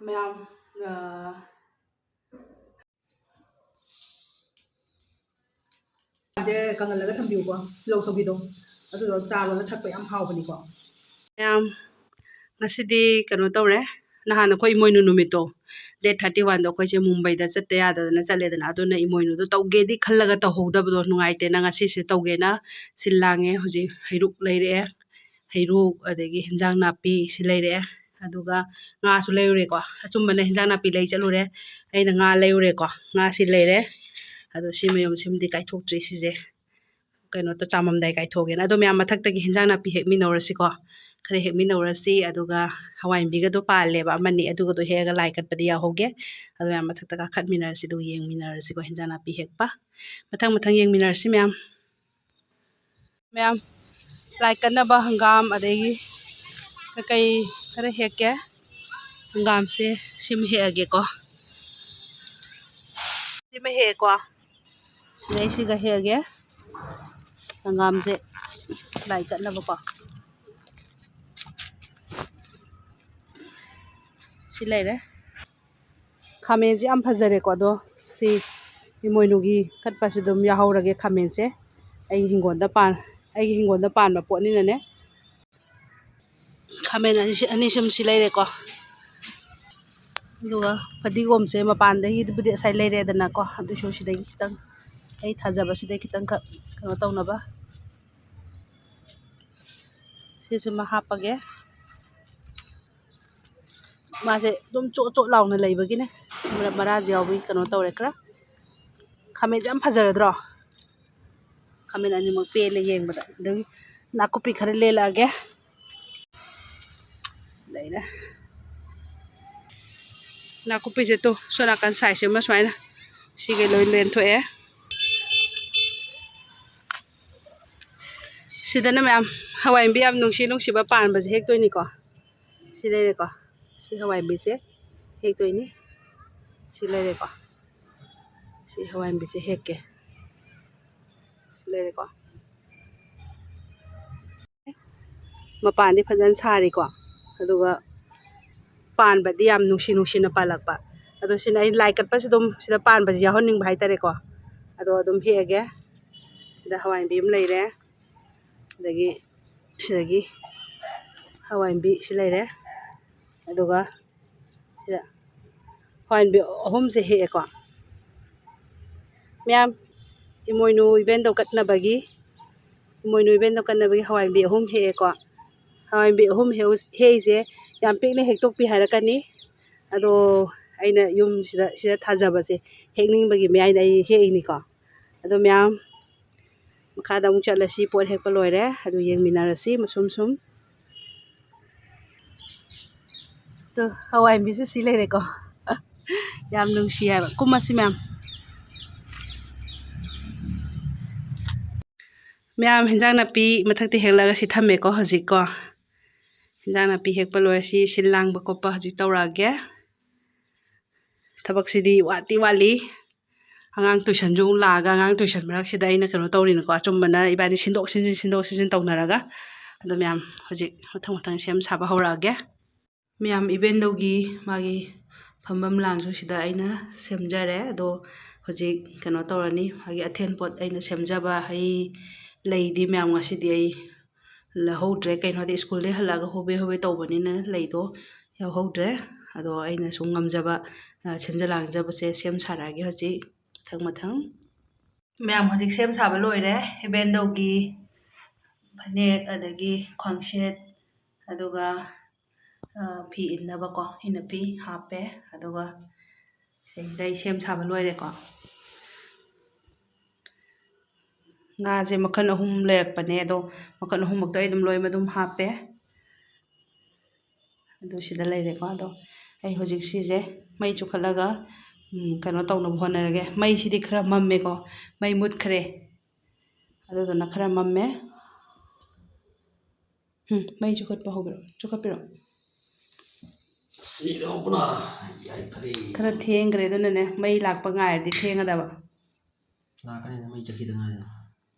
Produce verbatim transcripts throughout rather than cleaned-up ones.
ꯃꯌꯥꯝ, ꯑ, ꯁꯦ ꯀꯪꯍꯜꯂꯒ ꯊꯝꯕꯤꯌꯨꯀꯣ, ꯁꯤꯂꯧ ꯁꯧꯒꯤꯗꯣ, ꯑꯗꯨꯗꯣ ꯆꯥ ꯂꯣꯜꯂ ꯊꯛꯄ ꯌꯥꯝ ꯍꯥꯎꯕꯅꯤꯀꯣ꯫ ꯃꯌꯥꯝ, ꯉꯁꯤꯗꯤ ꯀꯩꯅꯣ ꯇꯧꯔꯦ, ꯅꯍꯥꯟ ꯑꯩꯈꯣꯏ ꯏꯃꯣꯏꯅꯨ ꯅꯨꯃꯤꯠꯇꯣ, date thirty one ꯗꯣ ꯑꯩꯈꯣꯏꯁꯦ ꯃꯨꯝꯕꯩꯗ ꯆꯠꯇ ꯌꯥꯗꯗꯅ ꯆꯠꯂꯦꯗꯅ, ꯑꯗꯨꯅ ꯏꯃꯣꯏꯅꯨꯗꯣ ꯇꯧꯒꯦꯗꯤ ꯈꯜꯂꯒ ꯇꯧꯍꯧꯗꯕꯗꯣ ꯅꯨꯡꯉꯥꯏꯇꯦꯅ ꯉꯁꯤꯁꯦ ꯇꯧꯒꯦꯅ ꯁꯤꯜ ꯂꯥꯡꯉꯦ꯫ ꯍꯧꯖꯤꯛ ꯍꯩꯔꯨꯛ ꯂꯩꯔꯛꯑꯦ, ꯍꯩꯔꯨꯛ, ꯑꯗꯒꯤ ꯍꯤꯟꯖꯥꯡ ꯅꯥꯄꯤ ꯁꯤ ꯂꯩꯔꯛꯑꯦ, ꯑꯗꯨꯒ ꯉꯥꯁꯨ ꯂꯩꯔꯨꯔꯦꯀꯣ꯫ ꯑꯆꯨꯝꯕꯅ ꯍꯤꯟꯖꯥꯡ ꯅꯥꯄꯤ ꯂꯩ ꯆꯠꯂꯨꯔꯦ, ꯑꯩꯅ ꯉꯥ ꯂꯩꯔꯨꯔꯦꯀꯣ꯫ ꯉꯥꯁꯤ ꯂꯩꯔꯦ꯫ ꯑꯗꯣ ꯁꯤ ꯃꯌꯨꯝ ꯁꯤꯃꯗꯤ ꯀꯥꯏꯊꯣꯛꯇ꯭ꯔꯤ, ꯁꯤꯁꯦ ꯀꯩꯅꯣ ꯇꯧ-, ꯆꯥꯃꯝꯗꯥꯏ ꯀꯥꯏꯊꯣꯛꯑꯒꯦꯅ꯫ ꯑꯗꯣ ꯃꯌꯥꯝ, ꯃꯊꯛꯇꯒꯤ ꯍꯤꯟꯖꯥꯡ ꯅꯥꯄꯤ ꯍꯦꯛꯃꯤꯟꯅꯧꯔꯁꯤꯀꯣ, ꯈꯔ ꯍꯦꯛꯃꯤꯟꯅꯧꯔꯁꯤ꯫ ꯑꯗꯨꯒ ꯍꯋꯥꯏꯟꯕꯤꯒꯗꯣ ꯄꯥꯜꯂꯦꯕ ꯑꯃꯅꯤ, ꯑꯗꯨꯒꯗꯣ ꯍꯦꯛꯑꯒ ꯂꯥꯏ ꯀꯠꯄꯗꯤ ꯌꯥꯎꯍꯧꯒꯦ꯫ ꯑꯗꯣ ꯃꯌꯥꯝ, ꯃꯊꯛꯇ ꯀꯥꯈꯠꯃꯤꯟꯅꯔꯁꯤ, ꯑꯗꯨꯒ ꯌꯦꯡꯃꯤꯟꯅꯔꯁꯤꯀꯣ ꯍꯤꯟꯖꯥꯡ ꯅꯥꯄꯤ ꯍꯦꯛꯄ꯫ ꯃꯊꯪ ꯃꯊꯪ ꯌꯦꯡꯃꯤꯟꯅꯔꯁꯤ ꯃꯌꯥꯝ꯫ ꯃꯌꯥꯝ, ꯂꯥꯏ ꯀꯠꯅꯕ ꯍꯪꯒꯥꯝ, ꯑꯗꯒꯤ ꯀꯩꯀꯩ ꯈꯔ ꯍꯦꯛꯀꯦ꯫ ꯍꯪꯒꯥꯝꯁꯦ ꯁꯤꯃ ꯍꯦꯛꯑꯒꯦꯀꯣ꯫ ꯁꯤꯃ ꯍꯦꯛꯑꯦꯀꯣ꯫ ꯁꯤꯗꯩ ꯁꯤꯒ ꯍꯦꯛꯑꯒꯦ꯫ ꯍꯪꯒꯥꯝꯁꯦ ꯂꯥꯏ ꯀꯠꯅꯕꯀꯣ꯫ ꯁꯤ ꯂꯩꯔꯦ꯫ ꯈꯥꯃꯦꯟꯁꯦ ꯌꯥꯝ ꯐꯖꯔꯦꯀꯣ꯫ ꯑꯗꯣ ꯁꯤ ꯏꯃꯣꯏꯅꯨꯒꯤ ꯀꯠꯄꯁꯤ ꯑꯗꯨꯝ ꯌꯥꯍꯧꯔꯒꯦ꯫ ꯈꯥꯃꯦꯟꯁꯦ ꯑꯩꯒꯤ ꯍꯤꯡꯒꯣꯜꯗ ꯄꯥꯟ-, ꯑꯩꯒꯤ ꯍꯤꯡꯒꯣꯜꯗ ꯄꯥꯟꯕ ꯄꯣꯠꯅꯤꯅꯅꯦ꯫ ꯈꯥꯃꯦꯟ ꯑꯅꯤꯁꯤ, ꯑꯅꯤꯁꯤꯃꯁꯤ ꯂꯩꯔꯦꯀꯣ꯫ ꯑꯗꯨꯒ ꯐꯗꯤꯒꯣꯝꯁꯦ ꯃꯄꯥꯟꯗꯒꯤꯕꯨꯗꯤ ꯉꯁꯥꯏ ꯂꯩꯔꯦꯗꯅꯀꯣ꯫ ꯑꯗꯨꯁꯨ ꯁꯤꯗꯒꯤ ꯈꯤꯇꯪ, ꯑꯩ ꯊꯥꯖꯕꯁꯤꯗꯩ ꯈꯤꯇꯪꯈꯛ ꯀꯩꯅꯣ ꯇꯧꯅꯕ ꯁꯤꯁꯤꯃ ꯍꯥꯞꯄꯒꯦ꯫ ꯃꯥꯁꯦ ꯑꯗꯨꯝ ꯆꯣꯠ ꯆꯣꯠ ꯂꯥꯎꯅ ꯂꯩꯕꯒꯤꯅꯦ꯫ ꯃꯔꯥ-, ꯃꯔꯥꯁꯦ ꯌꯥꯎꯕꯒꯤ ꯀꯩꯅꯣ ꯇꯧꯔꯦ ꯈꯔ꯫ ꯈꯥꯃꯦꯟꯁꯦ ꯌꯥꯝ ꯐꯖꯔꯗ꯭ꯔꯣ? ꯈꯥꯃꯦꯟ ꯑꯅꯤꯃꯛ ꯄꯦꯜꯂꯦ ꯌꯦꯡꯕꯗ꯫ ꯑꯗꯒꯤ ꯅꯥꯀꯨꯞꯄꯤ ꯈꯔ ꯂꯦꯜꯂꯛꯑꯒꯦ꯫ ꯂꯩꯔꯦ꯫ ꯅꯥꯀꯨꯞꯄꯤꯁꯦ ꯇꯨ, ꯁꯣꯝ ꯅꯥꯀꯟ side ꯁꯤꯃ ꯁꯨꯃꯥꯏꯅ ꯁꯤꯒꯩ ꯂꯣꯏ ꯂꯦꯟꯊꯣꯛꯑꯦ꯫ ꯁꯤꯗꯅ ꯃꯌꯥꯝ ꯍꯋꯥꯏꯟꯕꯤ ꯌꯥꯝ ꯅꯨꯡꯁꯤ ꯅꯨꯡꯁꯤꯕ ꯄꯥꯟꯕꯁꯦ ꯍꯦꯛꯇꯣꯏꯅꯤꯀꯣ꯫ ꯁꯤ ꯂꯩꯔꯦꯀꯣ꯫ ꯁꯤ ꯍꯋꯥꯏꯟꯕꯤꯁꯦ ꯍꯦꯛꯇꯣꯏꯅꯤ꯫ ꯁꯤ ꯂꯩꯔꯦꯀꯣ꯫ ꯁꯤ ꯍꯋꯥꯏꯟꯕꯤꯁꯦ ꯍꯦꯛꯀꯦ꯫ ꯁꯤ ꯂꯩꯔꯦꯀꯣ꯫ ꯃꯄꯥꯟꯗꯤ ꯐꯖꯅ ꯁꯥꯔꯤꯀꯣ꯫ ꯑꯗꯨꯒ ꯄꯥꯟꯕꯗꯤ ꯌꯥꯝ ꯅꯨꯡꯁꯤ ꯅꯨꯡꯁꯤꯅ ꯄꯥꯜꯂꯛꯄ꯫ ꯑꯗꯣ ꯁꯤꯅ ꯑꯩ ꯂꯥꯏ ꯀꯠꯄꯁꯨ ꯑꯗꯨꯝ ꯁꯤꯗ ꯄꯥꯟꯕꯁꯦ ꯌꯥꯎꯍꯟꯅꯤꯡꯕ ꯍꯥꯏꯇꯥꯔꯦꯀꯣ꯫ ꯑꯗꯣ ꯑꯗꯨꯝ ꯍꯦꯛꯑꯒꯦ꯫ ꯁꯤꯗ ꯍꯋꯥꯏ ꯃꯨꯕꯤ ꯑꯃ ꯂꯩꯔꯦ, ꯑꯗꯒꯤ ꯁꯤꯗꯒꯤ ꯍꯋꯥꯏ ꯃꯨꯕꯤ ꯁꯤ ꯂꯩꯔꯦ, ꯑꯗꯨꯒ ꯁꯤꯗ ꯍꯋꯥꯏ ꯃꯨꯕꯤ ꯑꯍꯨꯝꯁꯦ ꯍꯦꯛꯑꯦꯀꯣ꯫ ꯃꯌꯥꯝ, ꯏꯃꯣꯏꯅꯨ ꯏꯕꯦꯟꯗꯧ ꯀꯠꯅꯕꯒꯤ, ꯏꯃꯣꯏꯅꯨ ꯏꯕꯦꯟꯗꯧ ꯀꯠꯅꯕꯒꯤ ꯍꯋꯥꯏ ꯃꯨꯕꯤ ꯑꯍꯨꯝ ꯍꯦꯛꯑꯦꯀꯣ꯫ ꯍꯋꯥꯏ ꯃꯨꯕꯤ ꯑꯍꯨꯝ ꯍꯦꯛꯎ-, ꯍꯦꯛꯏꯁꯦ ꯌꯥꯝ ꯄꯤꯛꯅ ꯍꯦꯛꯇꯣꯛꯄꯤ ꯍꯥꯏꯔꯛꯀꯅꯤ꯫ ꯑꯗꯣ ꯑꯩꯅ ꯌꯨꯝꯁꯤꯗ, ꯁꯤꯗ ꯊꯥꯖꯕꯁꯦ ꯍꯦꯛꯅꯤꯡꯕꯒꯤ ꯃꯌꯥꯏꯗ ꯑꯩ ꯍꯦꯛꯏꯅꯤꯀꯣ꯫ ꯑꯗꯣ ꯃꯌꯥꯝ, ꯃꯈꯥꯗ ꯑꯃꯨꯛ ꯆꯠꯂꯁꯤ꯫ ꯄꯣꯠ ꯍꯦꯛꯄ ꯂꯣꯏꯔꯦ, ꯑꯗꯨ ꯌꯦꯡꯃꯤꯟꯅꯔꯁꯤ ꯃꯁꯨꯝ ꯁꯨꯝ꯫ ꯇꯨ, ꯍꯋꯥꯏ ꯃꯨꯕꯤꯁꯨ ꯁꯤ ꯂꯩꯔꯦꯀꯣ꯫ ꯌꯥꯝ ꯅꯨꯡꯁꯤ ꯍꯥꯏꯕ꯫ ꯀꯨꯝꯃꯁꯤ ꯃꯌꯥꯝ꯫ ꯃꯌꯥꯝ, ꯍꯦꯟꯖꯥꯡ ꯅꯥꯄꯤ ꯃꯊꯛꯇ ꯍꯦꯛꯂꯒ ꯁꯤ ꯊꯝꯃꯦꯀꯣ ꯍꯧꯖꯤꯛꯀꯣ꯫ ꯍꯦꯟꯖꯥꯡ ꯅꯥꯄꯤ ꯍꯦꯛꯄ ꯂꯣꯏꯔꯦ꯫ ꯁꯤ ꯁꯤꯜ ꯂꯥꯡꯕ ꯈꯣꯠꯄ ꯍꯧꯖꯤꯛ ꯇꯧꯔꯛꯑꯒꯦ꯫ ꯊꯕꯛꯁꯤꯗꯤ ꯋꯥꯠꯇꯤ ꯋꯥꯠꯂꯤ꯫ ꯑꯉꯥꯡ ꯇꯨꯏꯁꯟꯁꯨ ꯑꯃꯨꯛ ꯂꯥꯛꯑꯒ, ꯑꯉꯥꯡ ꯇꯨꯏꯁꯟ ꯃꯔꯛꯁꯤꯗ ꯑꯩꯅ ꯀꯩꯅꯣ ꯇꯧꯔꯤꯅꯤꯀꯣ, ꯑꯆꯨꯝꯕꯅ ꯏꯕꯥꯅꯤ ꯁꯤꯟꯗꯣꯛ ꯁꯤꯟꯖꯤꯟ, ꯁꯤꯟꯗꯣꯛ ꯁꯤꯟꯖꯤꯟ ꯇꯧꯅꯔꯒ꯫ ꯑꯗꯣ ꯃꯌꯥꯝ, ꯍꯧꯖꯤꯛ ꯃꯊꯪ ꯃꯊꯪ ꯁꯦꯝ ꯁꯥꯕ ꯍꯧꯔꯛꯑꯒꯦ꯫ ꯃꯌꯥꯝ, ꯏꯕꯦꯟꯗꯧꯒꯤ ꯃꯥꯒꯤ ꯐꯝꯐꯝ ꯂꯥꯡꯁꯨ ꯁꯤꯗ ꯑꯩꯅ ꯁꯦꯝꯖꯔꯦ꯫ ꯑꯗꯣ ꯍꯧꯖꯤꯛ ꯀꯩꯅꯣ ꯇꯧꯔꯅꯤ, ꯃꯥꯒꯤ ꯑꯊꯦꯟ ꯄꯣꯠ ꯑꯩꯅ ꯁꯦꯝꯖꯕ ꯍꯩ ꯂꯩꯗꯤ ꯃꯌꯥꯝ ꯉꯁꯤꯗꯤ ꯑꯩ ꯂꯧꯍꯧꯗ꯭ꯔꯦ꯫ ꯀꯩꯅꯣꯗꯤ ꯁ꯭ꯀꯨꯜꯗꯩ ꯍꯜꯂꯛꯑꯒ ꯍꯣꯕꯦ ꯍꯣꯕꯦ ꯇꯧꯕꯅꯤꯅ ꯂꯩꯗꯣ ꯌꯥꯎꯍꯧꯗ꯭ꯔꯦ꯫ ꯑꯗꯣ ꯑꯩꯅ ꯁꯨꯝ ꯉꯝꯖꯕ, ꯑ, ꯁꯤꯟꯖ ꯂꯥꯡꯖꯕꯁꯦ ꯁꯦꯝ ꯁꯥꯔꯛꯑꯒꯦ ꯍꯧꯖꯤꯛ ꯃꯊꯪ ꯃꯊꯪ꯫ ꯃꯌꯥꯝ, ꯍꯧꯖꯤꯛ ꯁꯦꯝ ꯁꯥꯕ ꯂꯣꯏꯔꯦ꯫ ꯏꯕꯦꯟꯗꯧꯒꯤ ꯐꯅꯦꯛ, ꯑꯗꯒꯤ ꯈ꯭ꯋꯥꯡꯁꯦꯠ, ꯑꯗꯨꯒ, ꯑ, ꯐꯤ ꯏꯟꯅꯕꯀꯣ, ꯏꯟꯅꯐꯤ ꯍꯥꯞꯄꯦ꯫ ꯑꯗꯨꯒ ꯁꯤꯗꯩ ꯁꯦꯝ ꯁꯥꯕ ꯂꯣꯏꯔꯦꯀꯣ꯫ ꯉꯥꯁꯦ ꯃꯈꯜ ꯑꯍꯨꯝ ꯂꯩꯔꯛꯄꯅꯦ, ꯑꯗꯣ ꯃꯈꯜ ꯑꯍꯨꯝꯃꯛꯇꯣ ꯑꯩ ꯑꯗꯨꯝ ꯂꯣꯏꯅ ꯑꯗꯨꯝ ꯍꯥꯞꯄꯦ꯫ ꯑꯗꯨ ꯁꯤꯗ ꯂꯩꯔꯦꯀꯣ꯫ ꯑꯗꯣ ꯑꯩ ꯍꯧꯖꯤꯛ ꯁꯤꯁꯦ ꯃꯩ ꯆꯨꯈꯠꯂꯒ, ꯎꯝ, ꯀꯩꯅꯣ ꯇꯧꯅꯕ ꯍꯣꯠꯅꯔꯒꯦ꯫ ꯃꯩꯁꯤꯗꯤ ꯈꯔ ꯃꯝꯃꯦꯀꯣ, ꯃꯩ ꯃꯨꯠꯈ꯭ꯔꯦ, ꯑꯗꯨꯗꯨꯅ ꯈꯔ ꯃꯝꯃꯦ꯫ ꯎꯝ, ꯃꯩ ꯆꯨꯈꯠꯄ ꯍꯧꯕꯤꯔꯣ, ꯆꯨꯈꯠꯄꯤꯔꯣ꯫ ꯁꯤꯗꯧꯕꯅ ꯌꯥꯏꯐꯔꯦ꯫ ꯈꯔ ꯊꯦꯡꯈ꯭ꯔꯦ, ꯑꯗꯨꯅꯅꯦ ꯃꯩ ꯂꯥꯛꯄ ꯉꯥꯏꯔꯗꯤ ꯊꯦꯡꯒꯗꯕ꯫ ꯂꯥꯛꯀꯅꯤꯗ, ꯃꯩ ꯆꯠꯈꯤꯗ ꯉꯥꯏꯔꯤ꯫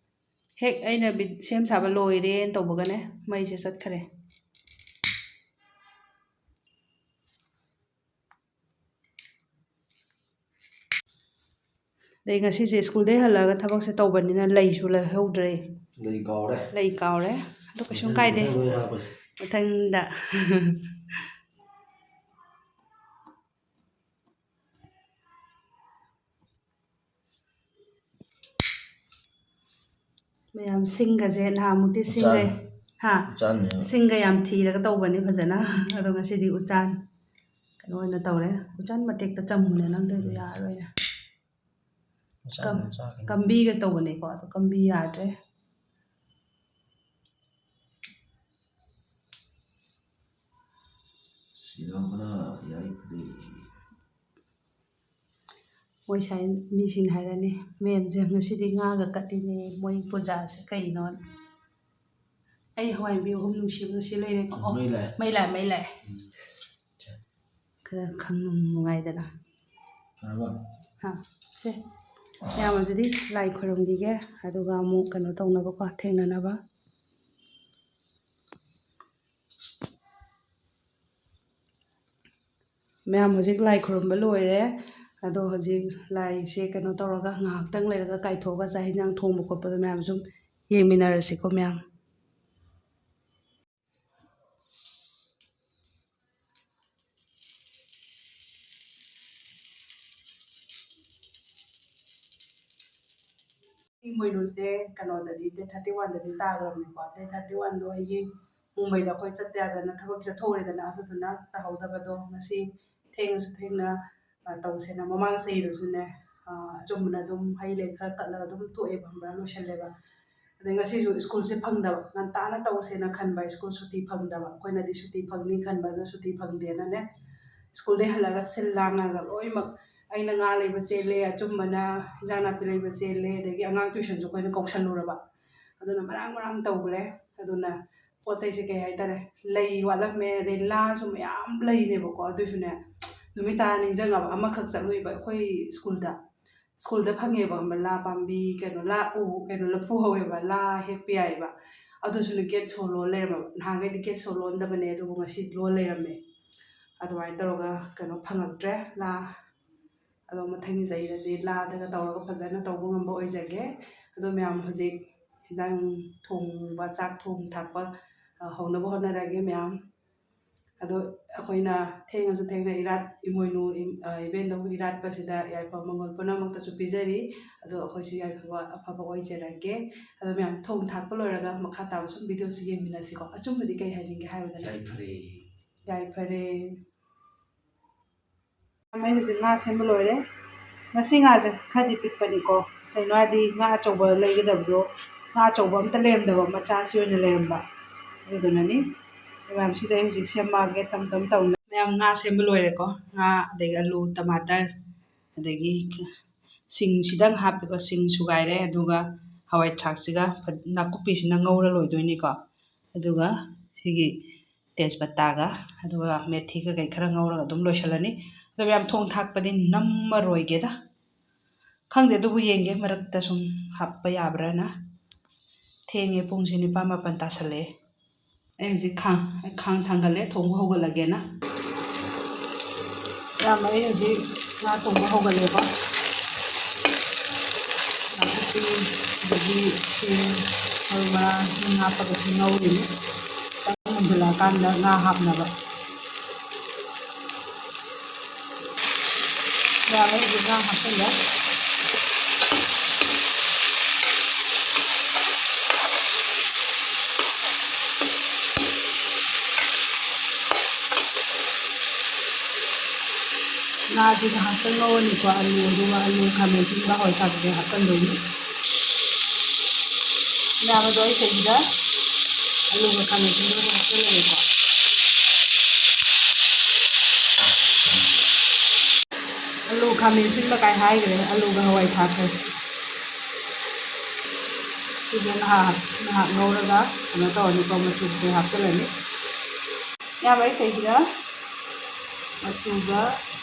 ꯍꯦꯛ ꯑꯩꯅ ꯕꯤꯠ-, ꯁꯦꯝ ꯁꯥꯕ ꯂꯣꯏꯔꯦꯅ ꯇꯧꯕꯒꯅꯦ ꯃꯩꯁꯦ ꯆꯠꯈ꯭ꯔꯦ꯫ ꯑꯗꯩ ꯉꯁꯤꯁꯦ ꯁ꯭ꯀꯨꯜꯗꯩ ꯍꯜꯂꯛꯑꯒ ꯊꯕꯛꯁꯦ ꯇꯧꯕꯅꯤꯅ ꯂꯩꯁꯨ ꯂꯩꯍꯧꯗ꯭ꯔꯦ꯫ ꯂꯩ ꯀꯥꯎꯔꯦ꯫ ꯂꯩ ꯀꯥꯎꯔꯦ꯫ ꯑꯗꯨ ꯀꯩꯁꯨꯝ ꯀꯥꯏꯗꯦ꯫ ꯃꯊꯪ ꯂꯣꯏ ꯍꯥꯞꯄꯁꯤ꯫ ꯃꯊꯪꯗ꯫ ꯃꯌꯥꯝ ꯁꯤꯡꯒꯁꯦ ꯅꯍꯥꯟꯃꯨꯛꯇꯤ ꯁꯤꯡꯒ, ꯎꯆꯥꯟ꯫ ꯍꯥ? ꯎꯆꯥꯟꯅꯦꯕ꯫ ꯁꯤꯡꯒ ꯌꯥꯝ ꯊꯤꯔꯒ ꯇꯧꯕꯅꯦ ꯐꯖꯅ꯫ ꯑꯗꯣ ꯉꯁꯤꯗꯤ ꯎꯆꯥꯟ ꯀꯩꯅꯣ ꯑꯣꯏꯅ ꯇꯧꯔꯦ꯫ ꯎꯆꯥꯟ ꯃꯇꯦꯛꯇ ꯆꯝꯃꯨꯅꯦ ꯅꯪꯗꯣꯏꯗꯣ ꯌꯥꯔꯔꯣꯏꯅꯦ꯫ ꯎꯆꯥꯟ ꯀꯝ-, ꯎꯆꯥꯟ꯫ ꯀꯝꯕꯤꯒ ꯇꯧꯕꯅꯦꯀꯣ, ꯑꯗꯣ ꯀꯝꯕꯤ ꯌꯥꯗ꯭ꯔꯦ꯫ ꯁꯤꯔꯝꯕꯅ ꯌꯥꯏꯐꯔꯦ꯫ ꯃꯣꯏ ꯁꯥꯏ ꯃꯤꯁꯤꯡ ꯍꯥꯏꯔꯅꯤ, "ꯃꯦꯝꯁꯦ ꯉꯁꯤꯗꯤ ꯉꯥꯒ ꯀꯠꯂꯤꯅꯦ, ꯃꯣꯏ ꯄꯨꯖꯥꯁꯦ ꯀꯩꯅꯣ?" ꯑꯩ ꯍꯋꯥꯏ ꯃꯨꯕꯤ ꯑꯍꯨꯝ ꯅꯨꯡꯁꯤꯕꯗꯣ ꯁꯤ ꯂꯩꯔꯦꯀꯣ꯫ ꯑꯣ, ꯃꯩ ꯂꯥꯛꯑꯦ꯫ ꯃꯩ ꯂꯥꯛꯑꯦ, ꯃꯩ ꯂꯥꯛꯑꯦ꯫ ꯎꯝ꯫ ꯈꯔ ꯈꯪꯅꯨꯡ ꯅꯨꯡꯉꯥꯏꯗꯅ꯫ ꯐꯔꯕ? ꯍꯥ, ꯁꯦ꯫ ꯃꯌꯥꯝ ꯑꯗꯨꯗꯤ ꯂꯥꯏ ꯈꯣꯏꯔꯝꯈꯤꯒꯦ, ꯑꯗꯨꯒ ꯑꯃꯨꯛ ꯀꯩꯅꯣ ꯇꯧꯅꯕꯀꯣ, ꯊꯦꯡꯅꯅꯕ꯫ ꯃꯌꯥꯝ ꯍꯧꯖꯤꯛ ꯂꯥꯏ ꯈꯨꯔꯨꯝꯕ ꯂꯣꯏꯔꯦ꯫ ꯑꯗꯣ ꯍꯧꯖꯤꯛ ꯂꯥꯏꯁꯦ ꯀꯩꯅꯣ ꯇꯧꯔꯒ ꯉꯥꯏꯍꯥꯛꯇꯪ ꯂꯩꯔꯒ ꯀꯥꯏꯊꯣꯛꯑꯒ ꯆꯥꯛ ꯍꯤꯟꯖꯥꯡ ꯊꯣꯡꯕ ꯈꯣꯠꯄꯗꯣ ꯃꯌꯥꯝ ꯁꯨꯝ ꯌꯦꯡꯃꯤꯟꯅꯔꯁꯤꯀꯣ ꯃꯌꯥꯝ꯫ ꯏꯃꯣꯏꯅꯨꯁꯦ ꯀꯩꯅꯣꯗꯗꯤ, date thirty one ꯗꯗꯤ ꯇꯥꯈ꯭ꯔꯕꯅꯤꯀꯣ꯫ Date thirty one ꯗꯣ ꯑꯩꯒꯤ ꯃꯨꯝꯕꯩꯗ ꯑꯩꯈꯣꯏ ꯆꯠꯇ ꯌꯥꯗꯅ ꯊꯕꯛ ꯆꯠꯊꯣꯛꯎꯔꯦꯗꯅ, ꯑꯗꯨꯗꯨꯅ ꯇꯥꯍꯧꯗꯕꯗꯣ ꯉꯁꯤ ꯊꯦꯡꯉꯁꯨ ꯊꯦꯡꯅ, ꯑ, ꯇꯧꯁꯦꯅ꯫ ꯃꯃꯥꯡ ꯆꯍꯤꯗꯁꯨꯅꯦ, ꯑ, ꯑꯆꯨꯝꯕꯅ ꯑꯗꯨꯝ ꯍꯩ ꯂꯩ ꯈꯔ ꯀꯠꯂꯒ ꯑꯗꯨꯝ ꯇꯣꯛꯑꯦꯕ, ꯈꯪꯕ꯭ꯔꯥ, ꯂꯣꯏꯁꯜꯂꯦꯕ꯫ ꯑꯗꯩ ꯉꯁꯤꯁꯨ ꯁ꯭ꯀꯨꯜꯁꯦ ꯐꯪꯗꯕ, ꯉꯟꯇꯥꯅ ꯇꯧꯁꯦꯅ ꯈꯟꯕ, ꯁ꯭ꯀꯨꯜ ꯁꯨꯇꯤ ꯐꯪꯗꯕ, ꯑꯩꯈꯣꯏꯅꯗꯤ ꯁꯨꯇꯤ ꯐꯪꯅꯤ ꯈꯟꯕ, ꯑꯗꯣ ꯁꯨꯇꯤ ꯐꯪꯗꯦꯅꯅꯦ, ꯁ꯭ꯀꯨꯜꯗꯩ ꯍꯜꯂꯛꯑꯒ ꯁꯤꯜ ꯂꯥꯡꯉꯒ ꯂꯣꯏꯅꯃꯛ ꯑꯩꯅ ꯉꯥ ꯂꯩꯕ ꯆꯦꯜꯂꯦ, ꯑꯆꯨꯝꯕꯅ ꯏꯟꯖꯥꯡ ꯅꯥꯄꯤ ꯂꯩꯕ ꯆꯦꯜꯂꯦ, ꯑꯗꯒꯤ ꯑꯉꯥꯡ tuition ꯁꯨ ꯑꯩꯈꯣꯏꯅ ꯀꯧꯁꯜꯂꯨꯔꯕ, ꯑꯗꯨꯅ ꯃꯔꯥꯡ ꯃꯔꯥꯡ ꯇꯧꯈ꯭ꯔꯦ꯫ ꯑꯗꯨꯅ ꯄꯣꯠ ꯆꯩꯁꯦ ꯀꯩ ꯍꯥꯏꯇꯥꯔꯦ, ꯂꯩ ꯋꯥꯠꯂꯝꯃꯦ, ꯑꯗꯩ ꯂꯥꯁꯨ ꯃꯌꯥꯝ ꯂꯩꯅꯦꯕꯀꯣ꯫ ꯑꯗꯨꯏꯁꯨꯅꯦ, ꯅꯨꯃꯤꯠ ꯇꯔꯥ ꯅꯤꯡꯁꯤꯡꯉꯕ, ꯑꯃꯈꯛ ꯆꯠꯂꯨꯏꯕ ꯑꯩꯈꯣꯏ ꯁ꯭ꯀꯨꯜꯗ꯫ ꯁ꯭ꯀꯨꯜꯗ ꯐꯪꯉꯦꯕ, ꯈꯪꯕ꯭ꯔꯥ, ꯂꯥ ꯄꯥꯝꯕꯤ, ꯀꯩꯅꯣ, ꯂꯥ ꯎ, ꯀꯩꯅꯣ, ꯂꯐꯨ ꯍꯧꯋꯦꯕ, ꯂꯥ ꯍꯦꯛꯄ ꯌꯥꯏꯌꯦꯕ꯫ ꯑꯗꯨꯁꯨꯅꯦ gate ꯁꯣ ꯂꯣꯟ ꯂꯩꯔꯝꯃꯕ꯫ ꯅꯍꯥꯟꯈꯩꯗꯤ gate ꯁꯣ ꯂꯣꯟꯗꯕꯅꯦ, ꯑꯗꯨꯕꯨ ꯉꯁꯤ ꯂꯣꯟ ꯂꯩꯔꯝꯃꯦ꯫ ꯑꯗꯨꯃꯥꯏꯅ ꯇꯧꯔꯒ ꯀꯩꯅꯣ ꯐꯪꯉꯛꯇ꯭ꯔꯦ, ꯂꯥ ꯑꯗꯣ ꯃꯊꯪꯒꯤ ꯆꯍꯤꯗꯗꯤ ꯂꯥꯗꯒ ꯇꯧꯔꯒ ꯐꯖꯅ ꯇꯧꯕ ꯉꯝꯕ ꯑꯣꯏꯖꯒꯦ꯫ ꯑꯗꯣ ꯃꯌꯥꯝ ꯍꯧꯖꯤꯛ ꯍꯤꯟꯖꯥꯡ ꯊꯣꯡꯕ, ꯆꯥꯛ ꯊꯣꯡ ꯊꯥꯛꯄ, ꯑ, ꯍꯧꯅꯕ ꯍꯣꯠꯅꯔꯒꯦ ꯃꯌꯥꯝ꯫ ꯑꯗꯣ ꯑꯩꯈꯣꯏꯅ ꯊꯦꯡꯉꯁꯨ ꯊꯦꯡꯅ ꯏꯔꯥꯠ ꯏꯃꯣꯏꯅꯨ ꯏꯝ-, ꯑ, ꯏꯕꯦꯟꯗꯧꯕꯨ ꯏꯔꯥꯠꯄꯁꯤꯗ ꯌꯥꯏꯐ ꯃꯪꯒꯣꯜ ꯄꯨꯝꯅꯃꯛꯇꯁꯨ ꯄꯤꯖꯔꯤ꯫ ꯑꯗꯣ ꯑꯩꯈꯣꯏꯁꯨ ꯌꯥꯏꯐꯕ ꯑꯐꯕ ꯑꯣꯏꯖꯔꯒꯦ꯫ ꯑꯗꯣ ꯃꯌꯥꯝ ꯊꯣꯡ ꯊꯥꯛꯄ ꯂꯣꯏꯔꯒ ꯃꯈꯥ ꯇꯥꯕ ꯁꯨꯝ ꯚꯤꯗꯤꯑꯣꯁꯨ ꯌꯦꯡꯃꯤꯟꯅꯁꯤꯀꯣ꯫ ꯑꯆꯨꯝꯕꯗꯤ ꯀꯩ ꯍꯥꯏꯅꯤꯡꯒꯦ ꯍꯥꯏꯕꯗꯅꯦ? ꯌꯥꯏꯐꯔꯦ꯫ ꯌꯥꯏꯐꯔꯦ꯫ ꯑꯩ ꯍꯧꯖꯤꯛ ꯉꯥ ꯁꯦꯝꯕ ꯂꯣꯏꯔꯦ꯫ ꯉꯁꯤ ꯉꯥꯁꯦ ꯈꯔꯗꯤ ꯄꯤꯛꯄꯅꯤꯀꯣ, ꯀꯩꯅꯣ ꯍꯥꯏꯗꯤ ꯉꯥ ꯑꯆꯧꯕ ꯂꯩꯒꯗꯕꯗꯣ, ꯉꯥ ꯑꯆꯧꯕ ꯑꯝꯇ ꯂꯩꯔꯝꯗꯕ, ꯃꯆꯥꯁꯤ ꯑꯣꯏꯅ ꯂꯩꯔꯝꯕ, ꯑꯗꯨꯗꯨꯅꯅꯤ꯫ ꯃꯌꯥꯝ ꯁꯤꯁꯦ ꯑꯩ ꯍꯧꯖꯤꯛ ꯁꯦꯝꯃꯛꯑꯒꯦ ꯇꯞ ꯇꯞ ꯇꯧꯅ꯫ ꯃꯌꯥꯝ ꯉꯥ ꯁꯦꯝꯕ ꯂꯣꯏꯔꯦꯀꯣ꯫ ꯉꯥ, ꯑꯗꯒꯤ ꯑꯂꯨ, ꯇꯃꯥꯇꯔ, ꯑꯗꯒꯤ ꯁꯤꯡ ꯁꯤꯗꯪ ꯍꯥꯞꯄꯤꯀꯣ, ꯁꯤꯡ ꯁꯨꯒꯥꯏꯔꯦ, ꯑꯗꯨꯒ ꯍꯋꯥꯏ ꯊ꯭ꯔꯥꯛꯁꯤꯒ ꯐ-, ꯅꯥꯀꯨꯞꯄꯤꯁꯤꯅ ꯉꯧꯔ ꯂꯣꯏꯗꯣꯏꯅꯤꯀꯣ꯫ ꯑꯗꯨꯒ ꯁꯤꯒꯤ ꯇꯦꯖꯄꯇꯥꯒ ꯑꯗꯨꯒ ꯃꯦꯊꯤꯒ ꯀꯩ ꯈꯔ ꯉꯧꯔꯒ ꯑꯗꯨꯝ ꯂꯣꯏꯁꯤꯜꯂꯅꯤ꯫ ꯑꯗꯨꯒ ꯌꯥꯝ ꯊꯣꯡ ꯊꯥꯛꯄꯗꯤ ꯅꯝꯃꯔꯣꯏꯒꯦꯗ꯫ ꯈꯪꯗꯦ, ꯑꯗꯨꯕꯨ ꯌꯦꯡꯒꯦ ꯃꯔꯛꯇ ꯁꯨꯝ ꯍꯥꯞꯄ ꯌꯥꯕ꯭ꯔꯥꯅ꯫ ꯊꯦꯡꯉꯦ, ꯄꯨꯡꯁꯦ ꯅꯤꯄꯥꯟ ꯃꯥꯄꯟ ꯇꯥꯁꯜꯂꯛꯑꯦ꯫ ꯑꯩ ꯍꯧꯖꯤꯛ ꯈꯥꯡ, ꯑꯩ ꯈꯥꯡ ꯊꯥꯡꯒꯠꯂꯦ, ꯊꯣꯡꯕ ꯍꯧꯒꯠꯂꯒꯦꯅ꯫ ꯏꯌꯥꯝꯕ, ꯑꯩ ꯍꯧꯖꯤꯛ ꯉꯥ ꯊꯣꯡꯕ ꯍꯧꯒꯠꯂꯦꯀꯣ꯫ ꯅꯥꯀꯨꯞꯄꯤ, ꯑꯗꯒꯤ ꯁꯤꯡ, ꯃꯔꯨ ꯃꯔꯥꯡ ꯁꯨꯝ ꯍꯥꯞꯄꯒ ꯁꯨꯝ ꯉꯧꯔꯤꯅꯤ꯫ ꯈꯤꯇꯪ ꯃꯨꯟꯁꯤꯜꯂꯛꯑꯀꯥꯟꯗ ꯉꯥ ꯍꯥꯞꯅꯕ꯫ ꯌꯥꯔꯦ, ꯍꯧꯖꯤꯛ ꯉꯥ ꯍꯥꯞꯆꯤꯜꯂꯦ꯫ ꯉꯥꯁꯤ ꯉꯥꯏꯍꯥꯛꯇꯪ ꯉꯧꯔꯅꯤꯀꯣ, ꯑꯂꯨ, ꯑꯗꯨꯒ ꯑꯂꯨ, ꯈꯥꯃꯦꯟ ꯑꯁꯤꯟꯕ, ꯍꯋꯥꯏ ꯊ꯭ꯔꯥꯛ ꯀꯩꯀꯩ ꯍꯥꯞꯆꯤꯟꯗꯣꯏꯅꯤ꯫ ꯌꯥꯕꯗꯣ ꯑꯩ ꯁꯤꯗ ꯑꯂꯨꯒ ꯈꯥꯃꯦꯟ ꯑꯁꯤꯟꯕꯒ ꯍꯥꯞꯆꯤꯜꯂꯒꯦꯀꯣ꯫ ꯑꯂꯨ ꯈꯥꯃꯦꯟ ꯑꯁꯤꯟꯕ ꯀꯥꯏ ꯍꯥꯏꯈ꯭ꯔꯦ, ꯑꯂꯨꯒ ꯍꯋꯥꯏ ꯊ꯭ꯔꯥꯛꯀꯁꯦ꯫ ꯁꯤꯁꯦ ꯉꯥꯏꯍꯥꯛ, ꯉꯥꯏꯍꯥꯛ ꯉꯧꯔꯒ ꯀꯩꯅꯣ ꯇꯧꯔꯅꯤꯀꯣ, ꯃꯆꯨ ꯀꯩꯀꯩ ꯍꯥꯞꯆꯤꯜꯂꯅꯤ꯫ ꯌꯥꯕ ꯑꯩꯈꯩꯁꯤꯗ ꯃꯆꯨꯒ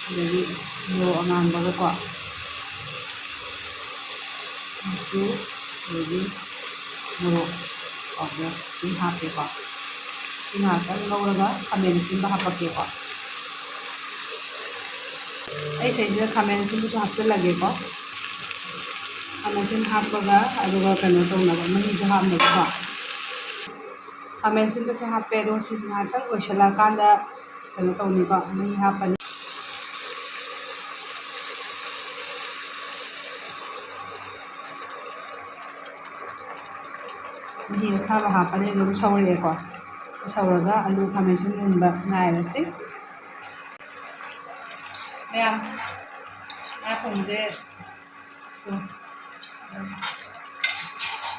ꯑꯗꯒꯤ ꯃꯣꯔꯣꯛ ꯑꯉꯥꯡꯕꯒꯀꯣ, ꯃꯆꯨ ꯑꯗꯒꯤ ꯃꯣꯔꯣꯛ powder ꯑꯗꯨꯝ ꯍꯥꯞꯄꯦꯀꯣ꯫ ꯁꯤ ꯉꯥꯏꯍꯥꯛꯇꯪ ꯉꯧꯔꯒ ꯈꯥꯃꯦꯟ ꯑꯁꯤꯟꯕ ꯍꯥꯞꯄꯛꯀꯦꯀꯣ꯫ ꯑꯩ ꯁꯤꯗꯩꯁꯤꯗ ꯈꯥꯃꯦꯟ ꯑꯁꯤꯟꯕꯁꯨ ꯍꯥꯞꯆꯤꯜꯂꯒꯦꯀꯣ꯫ ꯈꯥꯃꯦꯟ ꯑꯁꯤꯟꯕ ꯍꯥꯞꯄꯒ ꯑꯗꯨꯒ ꯀꯩꯅꯣ ꯇꯧꯅꯕ, ꯃꯍꯤꯁꯨ ꯍꯥꯞꯅꯕꯀꯣ꯫ ꯈꯥꯃꯦꯟ ꯑꯁꯤꯟꯕꯁꯦ ꯍꯥꯞꯄꯦ, ꯑꯗꯣ ꯁꯤꯁꯦ ꯉꯥꯏꯍꯥꯛꯇꯪ ꯑꯣꯏꯁꯜꯂꯛꯑꯀꯥꯟꯗ ꯀꯩꯅꯣ ꯇꯧꯅꯤꯀꯣ, ꯃꯍꯤ ꯍꯥꯞꯄꯅꯤ꯫ ꯃꯍꯤ ꯑꯁꯥꯕ ꯍꯥꯞꯄꯅꯤ, ꯑꯗꯨꯝ ꯁꯧꯔꯛꯑꯦꯀꯣ꯫ ꯁꯧꯔꯒ ꯑꯂꯨ ꯈꯥꯃꯦꯟ ꯑꯁꯤꯟꯕ ꯃꯨꯟꯕ ꯉꯥꯏꯔꯁꯤ꯫ ꯃꯌꯥꯝ, ꯉꯥ ꯊꯣꯡꯕꯁꯦ ꯑꯗꯨꯝ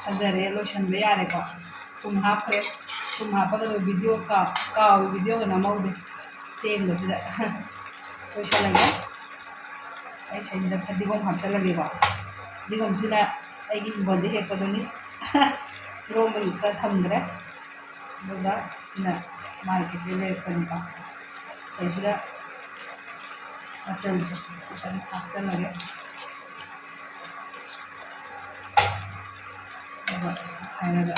ꯐꯖꯔꯦ, ꯂꯣꯏꯁꯟꯕ ꯌꯥꯔꯦꯀꯣ꯫ ꯊꯨꯝ ꯍꯥꯞꯈ꯭ꯔꯦ꯫ ꯊꯨꯝ ꯍꯥꯞꯄꯒ ꯚꯤꯗꯤꯑꯣ ꯀꯥ-, ꯀꯥꯎ-, ꯚꯤꯗꯤꯑꯣꯒ ꯅꯝꯍꯧꯗꯦ꯫ ꯊꯦꯡꯕꯁꯤꯗ ꯂꯣꯏꯁꯜꯂꯒꯦ꯫ ꯑꯩ ꯁꯤꯗ ꯐꯗꯤꯒꯣꯝ ꯍꯥꯞꯆꯜꯂꯒꯦꯀꯣ꯫ ꯐꯗꯤꯒꯣꯝꯁꯤꯅ ꯑꯩꯒꯤ ꯍꯤꯡꯒꯣꯜꯗ ꯍꯦꯛꯄꯗꯨꯅꯤ꯫ ꯏꯔꯣꯝꯕꯒꯤ ꯈꯔ ꯊꯝꯈ꯭ꯔꯦ꯫ ꯑꯗꯨꯒ ꯁꯤꯅ ꯃꯥꯔꯀꯦꯠꯇꯒꯤ ꯂꯩꯔꯛꯄꯅꯤꯀꯣ꯫ ꯁꯤꯗꯩꯁꯤꯗ ꯃꯆꯜꯁꯦ ꯈꯤꯇꯪ ꯍꯥꯞꯆꯜꯂꯒꯦ꯫ ꯑꯗꯨꯒ ꯍꯥꯏꯔꯒ